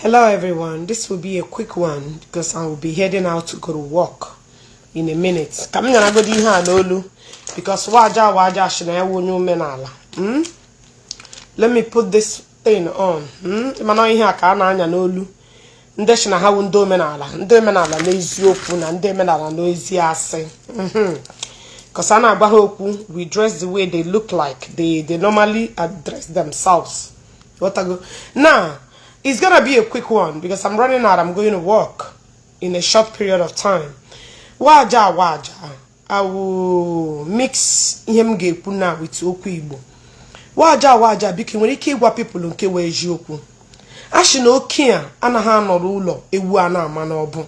Hello everyone, this will be a quick one because I will be heading out to go to work in a minute. Coming on, I go to because waja shina wonyo Omenala. Let me put this thing on. Imano ihe ka na anya n'olu. Nde shina ha wo ndo Omenala. Ndo Omenala na eziokwu na ndo Omenala na ezi ase. Because ana agba ha okwu, we dress the way they look like. They normally address themselves. What I go now. It's gonna be a quick one because I'm running out. I'm going to work in a short period of time. Waja. I will mix him now with okpu Igbo. Waja because when you keep what people nke we eziokwu. Ashino kia anaha nọrọ ụlọ ewu ana amanobu.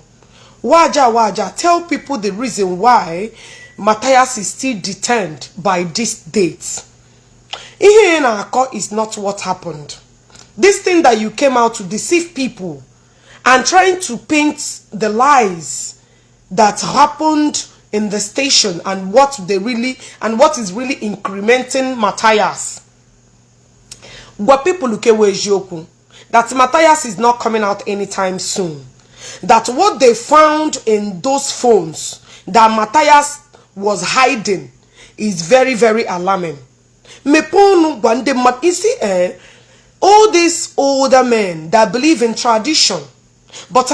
Waja tell people the reason why Mathias is still detained by this date. Ihe na akọ is not what happened. This thing that you came out to deceive people and trying to paint the lies that happened in the station and what is really incrementing Mathias. What people look at Ezeaku, that Mathias is not coming out anytime soon. That what they found in those phones that Mathias was hiding is very, very alarming. You see, all these older men that believe in tradition, but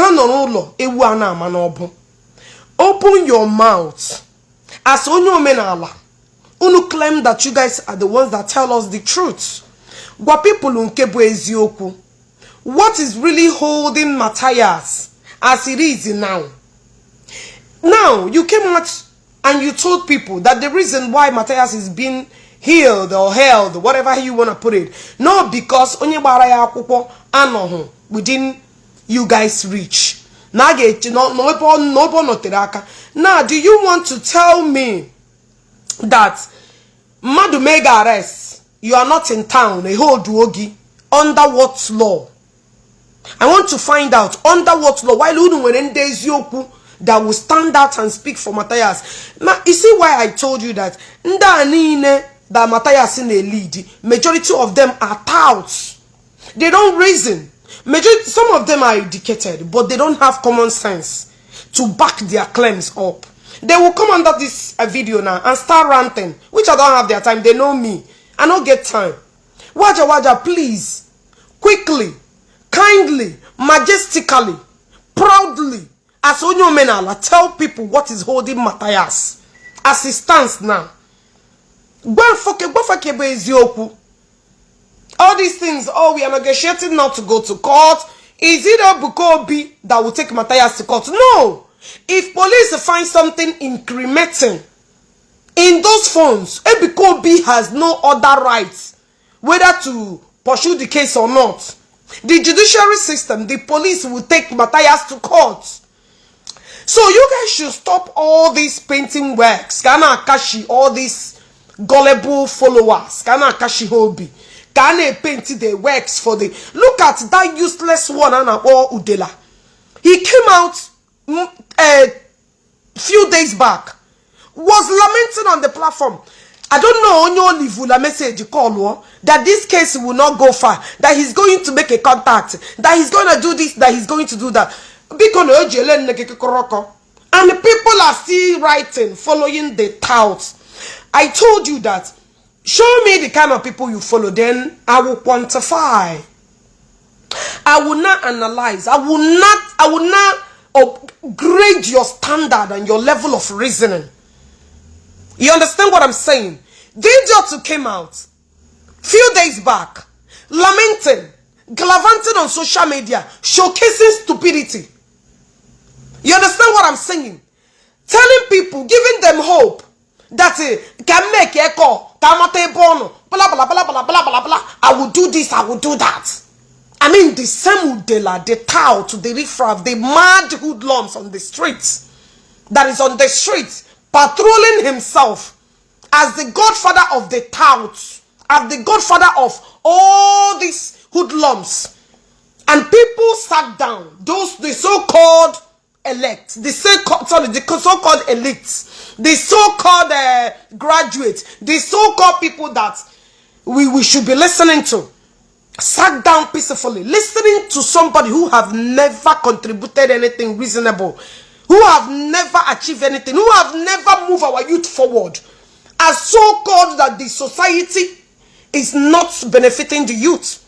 open your mouth. As Omenala, unu claim that you guys are the ones that tell us the truth. What people Ezeaku, what is really holding Mathias as it is now? Now you came out and you told people that the reason why Mathias is being healed or held, whatever you want to put it, not because onye gbara ya akwụkwọ anohu within you guys reach. Now do you want to tell me that Madu mega arrest, you are not in town, a whole duogi, under what law? I want to find out under what law. Why Lunu when Ezeaku that will stand out and speak for Mathias? Now, you see why I told you that that Mathias in a lead, majority of them are touts. They don't reason. Some of them are educated, but they don't have common sense to back their claims up. They will come under this video now and start ranting, which I don't have their time. They know me. I don't get time. Waja, please, quickly, kindly, majestically, proudly, as Omenala, tell people what is holding Mathias as he stands now. All these things, we are negotiating not to go to court. Is it a Bukobi that will take Mathias to court? No. If police find something incriminating in those phones, Bukobi has no other rights whether to pursue the case or not. The judiciary system, the police will take Mathias to court. So you guys should stop all these painting works. Kana Akashi, all these gullible followers. Kana Akashi Hobi. Kana paint the works for the. Look at that useless one, or Udela. He came out a few days back, was lamenting on the platform. I don't know only Vula message call that this case will not go far, that he's going to make a contact, that he's going to do this, that he's going to do that. And people are still writing, following the touts. I told you that. Show me the kind of people you follow, then I will quantify. I will not analyze. I will not upgrade your standard and your level of reasoning. You understand what I'm saying? Ght came out few days back, lamenting, gallivanting on social media, showcasing stupidity. You understand what I'm saying? Telling people, giving them hope that can make echo, blah blah blah blah blah blah blah. I will do this, I will do that. I mean, the same Udela, the tout, the riffraff, the mad hoodlums on the streets, that is on the streets, patrolling himself as the godfather of the touts, as the godfather of all these hoodlums. And people sat down, the so-called elect, the so-called elites, the so-called graduates, the so-called people that we should be listening to. sat down peacefully, listening to somebody who have never contributed anything reasonable, who have never achieved anything, who have never moved our youth forward, as so-called that the society is not benefiting the youth.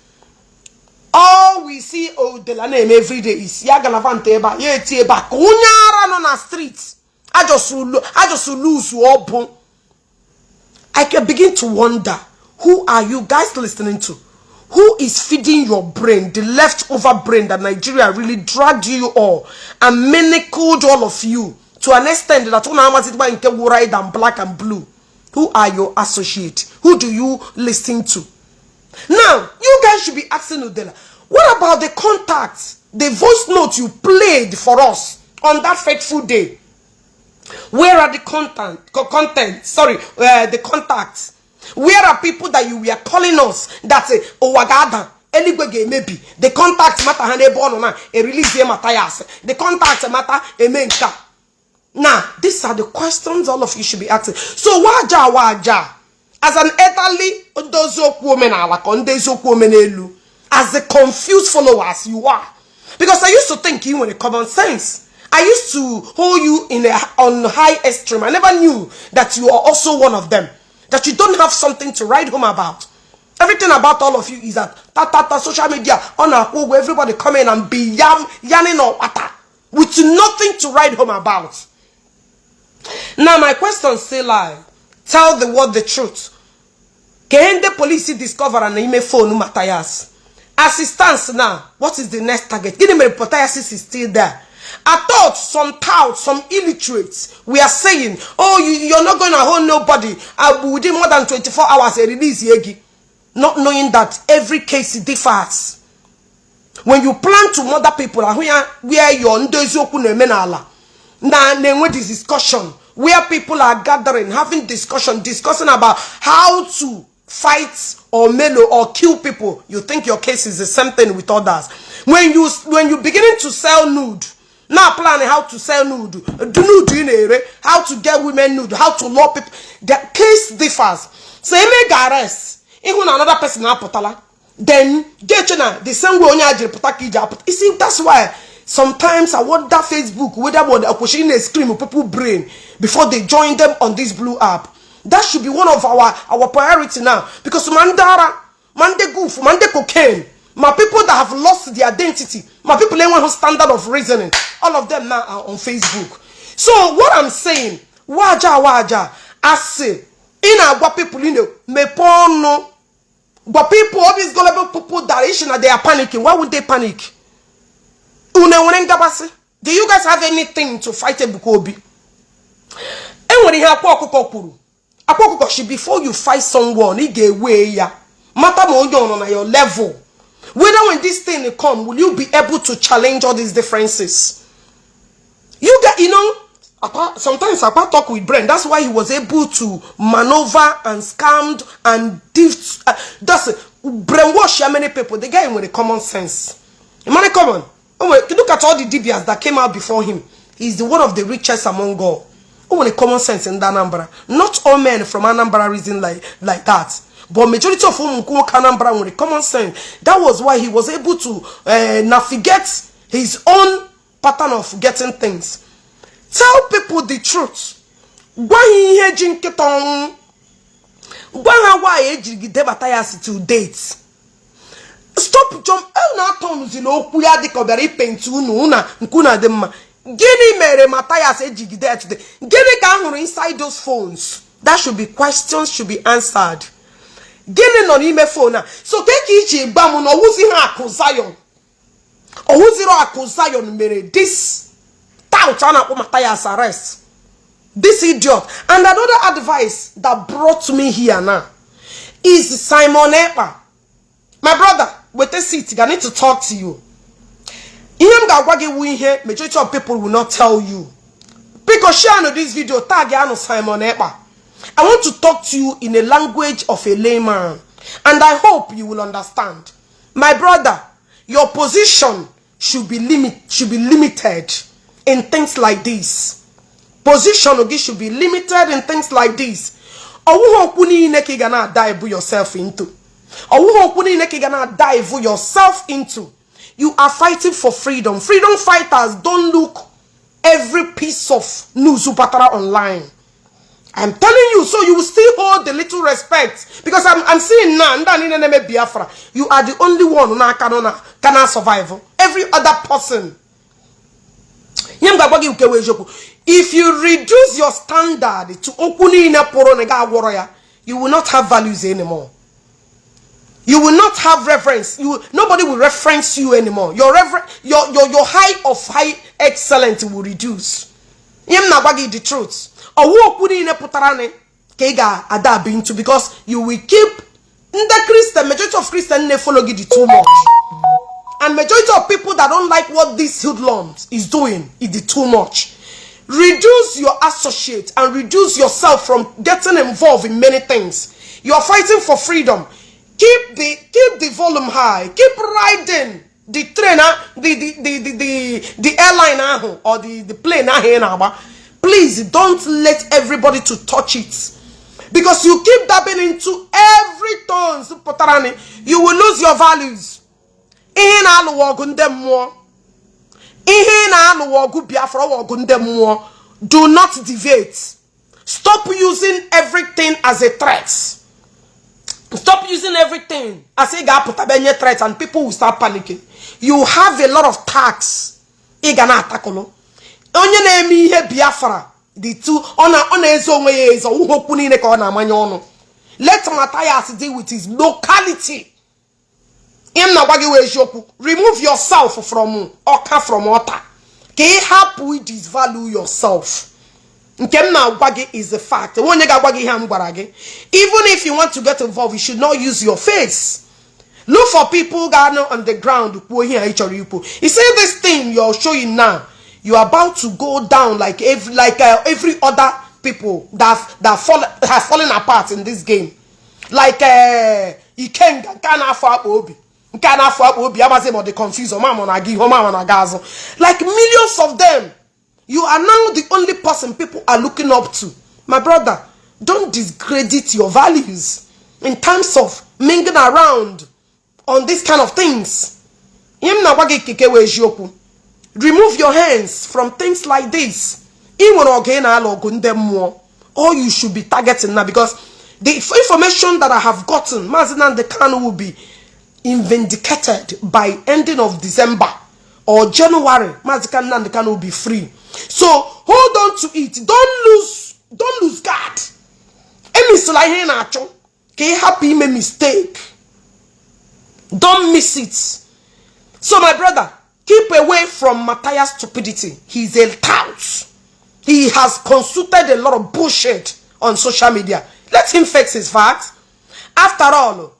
All we see the name every day is Yaganavanteba, Yetieba, Kunyara on our streets. I just lose open. I can begin to wonder, who are you guys listening to? Who is feeding your brain, the leftover brain that Nigeria really dragged you all and manacled all of you to an extent that you red and black and blue? Who are your associates? Who do you listen to? Now, you guys should be asking Udela, what about the contacts, the voice notes you played for us on that fateful day? Where are the the contacts? Where are people that you were calling us that say, oh, Wagada, anyway, maybe the contacts matter, a release Mathias, the contacts matter, a menka. Now, these are the questions all of you should be asking. So, waja, as an elderly, as the confused followers you are, because I used to think you were a common sense. I used to hold you on high esteem. I never knew that you are also one of them. That you don't have something to write home about. Everything about all of you is that social media on our where everybody come in and be yanning or water with nothing to write home about. Now my question still lie. Tell the world the truth. Can the police discover an email phone Mathias? As it stands now, what is the next target? Give me Mathias is still there. I thought some touts, some illiterates, we are saying, oh, you're not going to hold nobody within more than 24 hours a release Yegi. Not knowing that every case differs. When you plan to murder people, where you're on Omenala, now this discussion, where people are gathering, having discussing about how to fight or mellow or kill people, you think your case is the same thing with others. When you beginning to sell nude, now planning how to sell nude, how to get women nude, how to lure people. The case differs. So you make arrest, even another person then get the same way you see, that's why sometimes I wonder Facebook whether a question is scream of people brain before they join them on this blue app. That should be one of our priority now, because Mandara, Mande goof, Mande cocaine. My people that have lost their identity, my people who standard of reasoning, all of them now are on Facebook. So what I'm saying, waja, I say, in our people, me porno, but people, all these gullible people that they are panicking. Why would they panic? Do you guys have anything to fight a Bukobi? And when you have Apoko, before you fight someone, he get way ya. Matter more on your level. Whether when this thing come, will you be able to challenge all these differences? You get, sometimes I can't talk with Brent. That's why he was able to maneuver and scam and brainwash how many people. The guy with a common sense. Money common. Oh, look at all the DBS that came out before him. He's one of the richest among all. Oh, with a common sense in Anambra. Not all men from Anambra reason like that. But majority of whom Anambra with common sense. That was why he was able to navigate his own pattern of getting things. Tell people the truth. Why to date? Stop jump. Gini mere Mathias ejigide today. Gini ka inside those phones. That should be questions should be answered. Gini no ime phone na. So take ichi gbamu no wuzi ha akuzayon. O wuzi ro akuzayon mere this tout ana ko Mathias arrest. This idiot. And another advice that brought me here now is Simon Ekpa. My brother, with a seat, I need to talk to you. Majority of people will not tell you. Because share this video, tag Simon Ekpa. I want to talk to you in a language of a layman. And I hope you will understand. My brother, your position should be limited in things like this. Position should be limited in things like this. Yourself into. Dive yourself into. You are fighting for freedom. Freedom fighters don't look every piece of news online. I'm telling you, so you will still hold the little respect. Because I'm seeing now, you are the only one who cannot survive. Every other person. If you reduce your standard to you will not have values anymore. You will not have reverence. Nobody will reference you anymore. Your high of high excellence will reduce. The truth. Because you will keep the Christian, majority of Christians they follow you too much. And majority of people that don't like what this hoodlums is doing is too much. Reduce your associate and reduce yourself from getting involved in many things. You are fighting for freedom. Keep the volume high. Keep riding the trainer, the airline or the plane. Please don't let everybody to touch it. Because you keep dabbing into every tone, you will lose your values. Do not deviate. Stop using everything as a threat. Stop using everything as a threat and people will start panicking. You have a lot of tax. Onye na-eme ihe Biafra the two on ezo onwe ezo uhokwu niile ka ọ na-amanye ọnụ. Let Mathias deal with his locality. Remove yourself from Oka from Ota. Ke happy disvalue yourself. Nkemna is the fact. Even if you want to get involved, you should not use your face. Look for people on the ground. You see this thing you're showing now. You are about to go down like every other people that have fallen apart in this game. Like Ikenga they confuse like millions of them. You are now the only person people are looking up to. My brother, don't discredit your values in terms of mingling around on these kind of things. Remove your hands from things like this. Or you should be targeting now, because the information that I have gotten, Mazinan the Khan will be vindicated by ending of December or January. Mazinan the Khan will be free. So hold on to it. Don't lose guard. Happy make mistake. Don't miss it. So my brother, keep away from Matthias' stupidity. He's a tout. He has consulted a lot of bullshit on social media. Let him fix his facts. After all,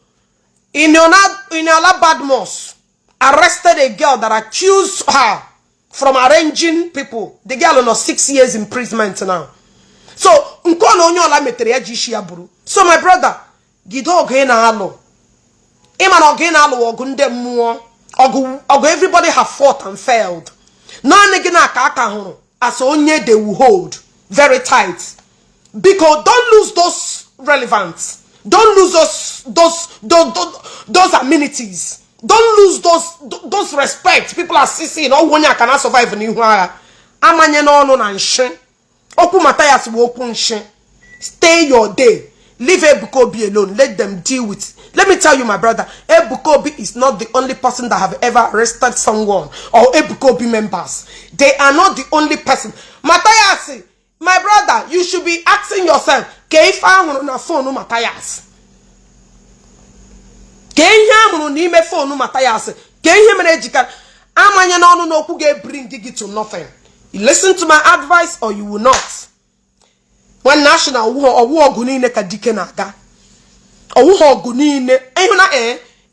Inola Badmos arrested a girl that accused her from arranging people. The girl on 6 years imprisonment now. So, so my brother, everybody have fought and failed. As only they will hold very tight. Because don't lose those relevance. Don't lose those amenities. Don't lose those respect. People are seeing oh when you cannot survive in Iwaji. Amanye no no na nshe. Oku Mathias wo oku nshe. Stay your day. Leave Ebukobi alone. Let them deal with it. Let me tell you, my brother, Ebukobi is not the only person that have ever arrested someone or Ebukobi members. They are not the only person. Mathias, my brother, you should be asking yourself, if I want to phone Mathias, bring it to nothing. You listen to my advice or you will not. When national war or war gunine kadike naga.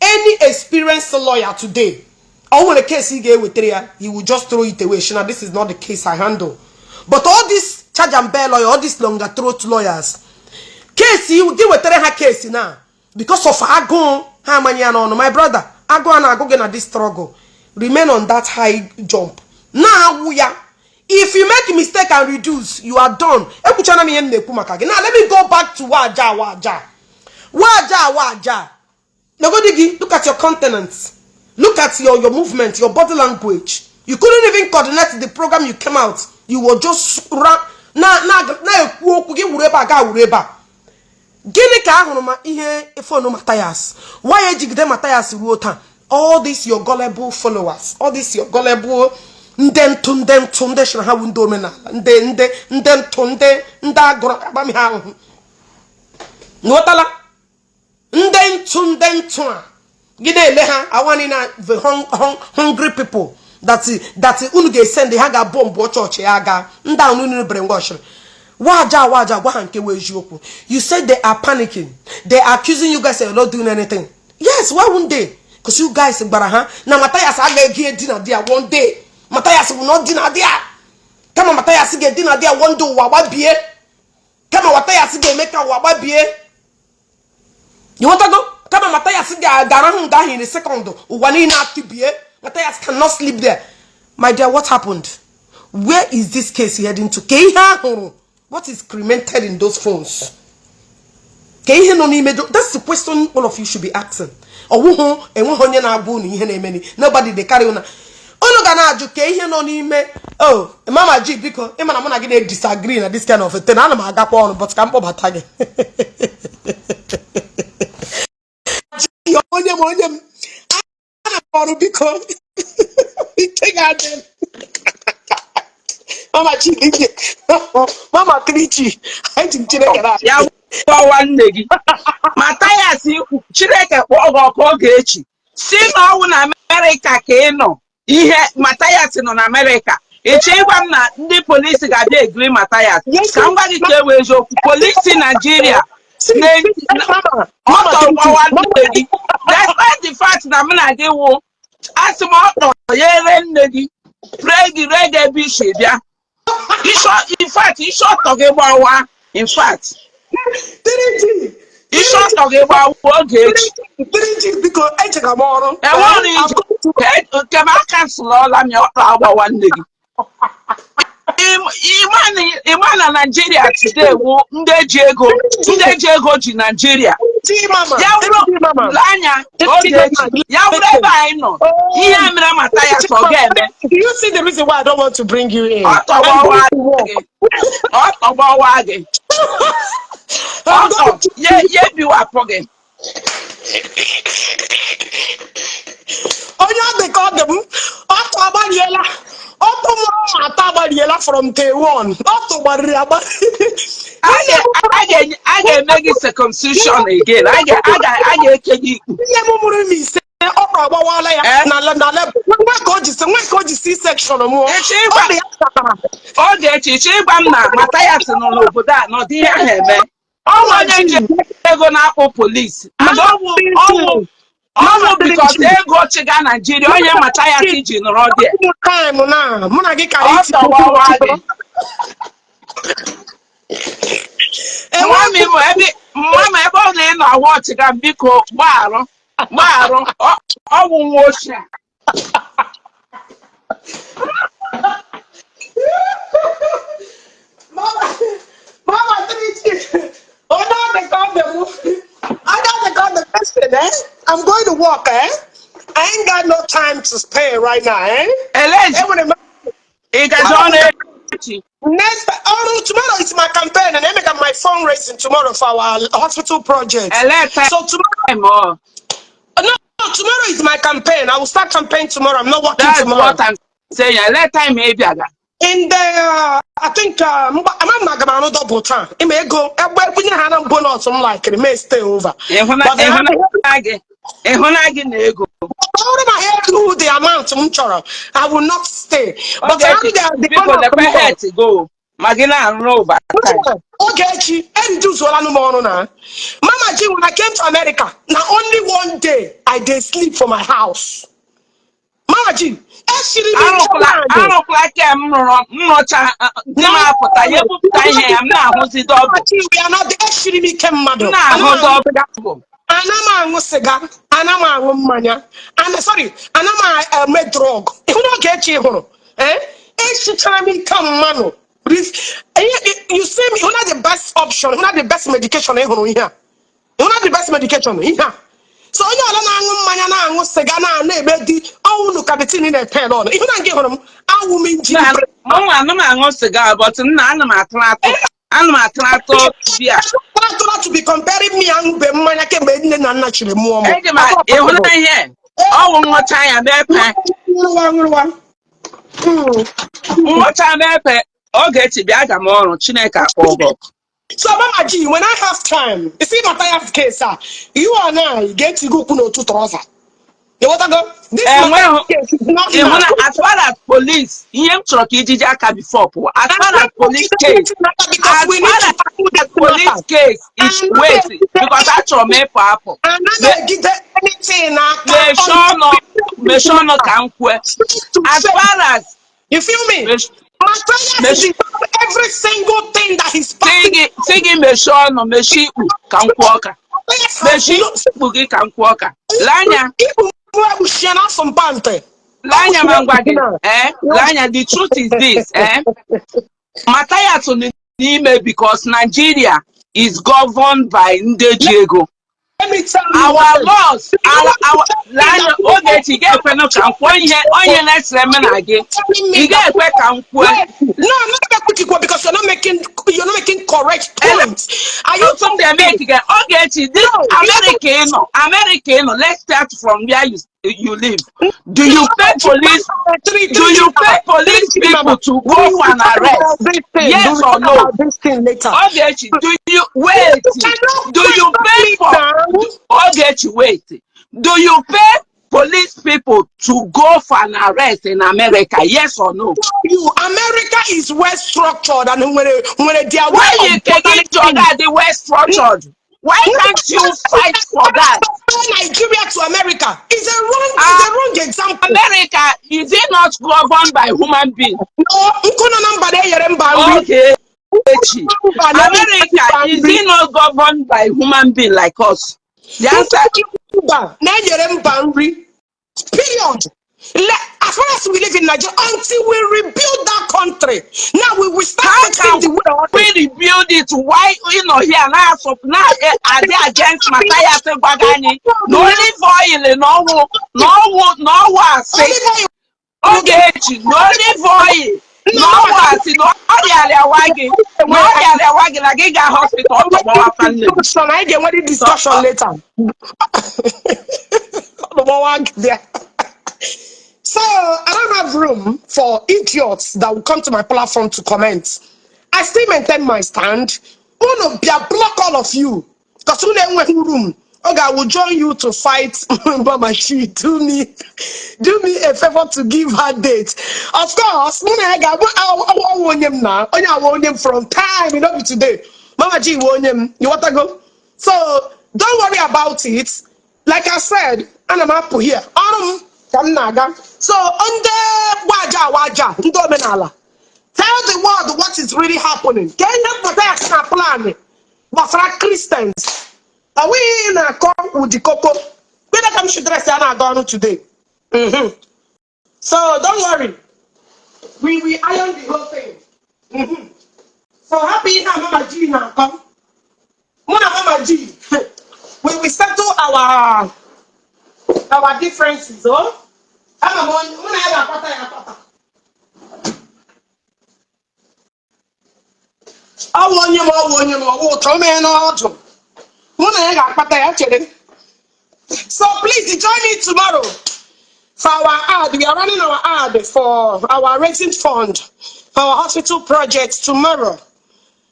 Any experienced lawyer today, or when a case he gave with Tria, he will just throw it away. Now, this is not the case I handle. But all these charge and bear lawyer, all these longer throat lawyers, case you give with Tria case now because of Agon, how many no, my brother, Agon and Agon at this struggle. Remain on that high jump. Now we are. If you make a mistake and reduce, you are done. Now let me go back to Waja. Waja. Look at your countenance. Look at your movement, your body language. You couldn't even coordinate the program you came out. You were just run. Gini ka ahụrụ ma ihe ifonu Mathias. Why ejigide Mathias ruo taa? All these your gullible followers, all these your gullible ndentunde shira ha windo omenala. Ndentunde ndagoro abami ha ahụ. Nwotala? Ndentu a. Gide ele ha awani na the hungry people that unu ga send ha ga bomb church ya ga. Nda unu brainwash. Waja, you said they are panicking. They are accusing you guys of not doing anything. Yes, why wouldn't they? Because you guys now Mathias I get dinner there one day. Mathias will not dinner there. Come on, Mathias get dinner there one day. Wawa beer. Come on, Mathias get make a wawa beer. You want to go? Come on, Mathias get garahun dahi in a second. Wani na to beer. Mathias cannot sleep there. My dear, what happened? Where is this case heading to? What is cremated in those phones? That's the question all of you should be asking. Nobody they carry on. Oh, Mama G, because I'm not going to disagree on this kind of a thing. I'm not going but I'm not going to Mama Chidi, Mama Klichi, I think ya nwanne gị Mathias Chineke Ght Ogechi si na ọwụ na America ka ị nọ ihe Mathias nọ na America eche ịgwa m na ndị polisi ga-abịa egiri Mathias ka m gwa gị ka ewe eziokwu polisi Nigeria despite the fact na m na gị wụ asị m ọkpọ ya ere nne gị reggae Ishi bịa. In fact, you shot talking about in fact. You shot talking about Ogechi. Because I take a moral. I want you to cancel all I'm your about one day. Iman Nigeria today, Ndi Igbo to Nigeria. Lanya, I know. Mathias forget. Do you see the reason why I don't want to bring you in? You are forgetting. Oh, yeah, they call them from Taiwan. I get making circumcision again. I get C-section. Mathias no police. Because they go to Nigeria, Mathias Iji no there. Mama, I want to go because Mama, I'm going to work, eh? I ain't got no time to spare right now, eh? Next, tomorrow is my campaign, and I make my fundraising tomorrow for our hospital project. So tomorrow, no, tomorrow is my campaign. I will start campaign tomorrow. I'm not working tomorrow. That's what I'm saying. Let time maybe in the I think I'm not double time. It may go. Bonus. I'm like it may stay over. But the amount I will not stay. But the to go. Magina and Roba. Ogechi, and do so no more now. Mama G, when I came to America, now only one day I did sleep for my house. Mama G, I don't like him. We are not the actually became mother. I'm sorry, I'm a drug. You don't get you, eh? Each time he come, mano. You see me, you're not the best option, you're not the best medication here. You're not the best medication here. So onye ọla na-aṅụ mmanya na-aṅụ sịga na-eme di ọnwụ unu kabitin na-epe n'ọnụ. Ihu na nke hụrụ m awụ m inji mụnwa anụm cigar, but nna ana m atụlatụ bia. to be comparing me and be mmanya kemgbe nne na nna chiri mụọ m. Eji ma ịhụ na ihe ọwụ nwụcha ya mepe. Nwụcha mepe Ogechi bịa aga m ọrụ Chineke akpọ. So Mama G, when I have time, you see Mathias case, you and I get to go to trouser. You want to go? This case is not as far as police, him truck aka before. As far as police case, police case is waiting because that's your main purpose. And not give anything. Me sure no can as far as you feel me? Every single thing that he's singing me sure no me she can walk. Me she bugi can walk. Lanya Lanya mangwagi, Lanya, the truth is this, Mathias Ezeaku because Nigeria is governed by Ndi Igbo. Let me tell you our laws, our Lanya Ogechi get no can onye next remember again. You get can no, I'm not because you're not making correct points. Are you something they make again? Ogechi, this American, let's start from where you live. Do you pay police? Do you pay police people to go for an arrest? Yes or no? Ogechi, do you wait? Do you pay for Ogechi wait? Do you pay police people to go for an arrest in America? Yes or no? America is well structured, and when they are why you taking the well structured? Why can't you fight for that? Nigeria to America is a wrong example. America is it not governed by human beings? No, okay. America is it not governed by human beings like us? The answer period. As far as we live in Nigeria, until we rebuild that country, now we will start the way. We rebuild it. Why here now? Are they against Mathias Ezeaku? No olive oil, no water. Ogechi, no olive oil. No water, no wagi. Like he got hospital. So I get what discussion later. So I don't have room for idiots that will come to my platform to comment. I still maintain my stand. Block all of you. Because when they went room, okay, I will join you to fight Mama Shi. Do me a favor to give her date. Of course, I want him now. I want him from time, you know, today. Mama G want him. You want to go? So don't worry about it. Like I said, and I'm up here. So under Waja, Omenala, tell the world what is really happening. Can you protect our plan? But for Christians, are we in a call with the cocoa? We don't come to dress and today. So don't worry. We iron the whole thing. So happy Mama G now come. Mama G. We will settle our differences, oh? I'm so please join me tomorrow for our ad. We are running our ad for our raising fund for our hospital project tomorrow.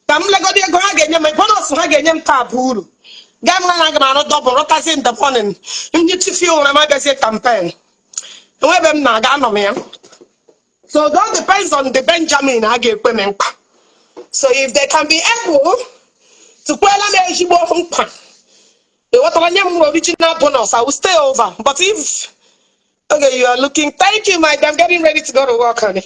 I'm like, go again. My bonus again. Taboo. Gamma double rotas in the morning. You need to feel my best campaign. So that depends on the Benjamin I gave women. So if they can be able to original bonus, I will stay over. But if okay, you are looking, thank you, Mike. I'm getting ready to go to work, honey.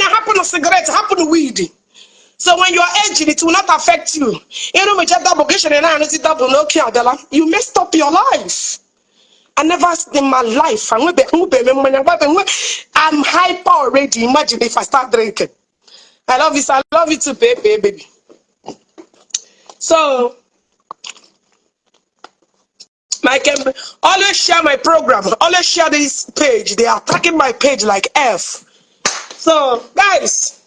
Happen to cigarette, happen to weed. So when you are aging, it will not affect you. You messed up your life. I never in my life. I'm hyper already. Imagine if I start drinking. I love you too, baby. So can always share my program, always share this page. They are attacking my page like F. So, guys,